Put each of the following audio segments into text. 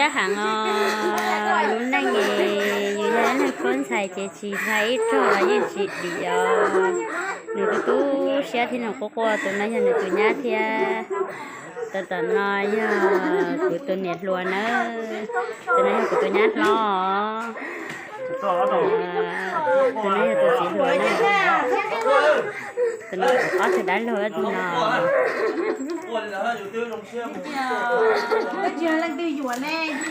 Siab heev os, lub neej es yus yog ib leeg khuab ntxhais ces tsis ntshai ib rog los yeej tsis dim os. Nws tu tu siab thiab nws quaj quaj, tus no yog nws tus nyab thiab. Tus tom no yog kuv tus niam hluas nawb, tus no yog kuv tus nyab hlob. Tus no yog tus txiv hluas na. Tus no kuv ob tug dab laug tus no.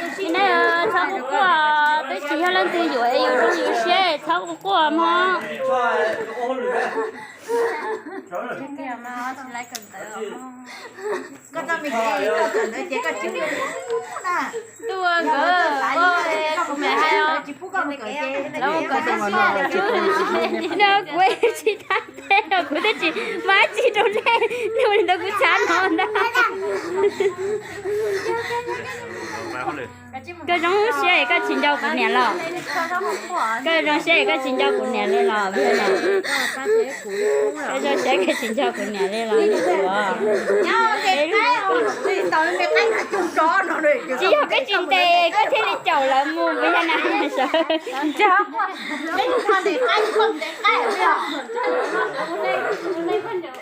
Tsis ne, txhob quaj quaj, twb tsis yog leej twg yuam es yus zoo yus siab, txhob quaj quaj mog. Tuaj nkawd, kuv me hais os, lawv mus kawm tib si, kuv tsis tau teb os, kuv twb tsis muaj dab tsi rau nej, nej ua li ntawd kuv txhav no ntag. Koj zoo siab es koj tsis nco kuv niam los? Koj zoo siab es koj tsis nco kuv niam li los? Koj zoo siab koj tsis nco kuv niam li los? Tsis yog koj tsis ntes koj thiaj li caum lawv mus puas yog na? Sawv.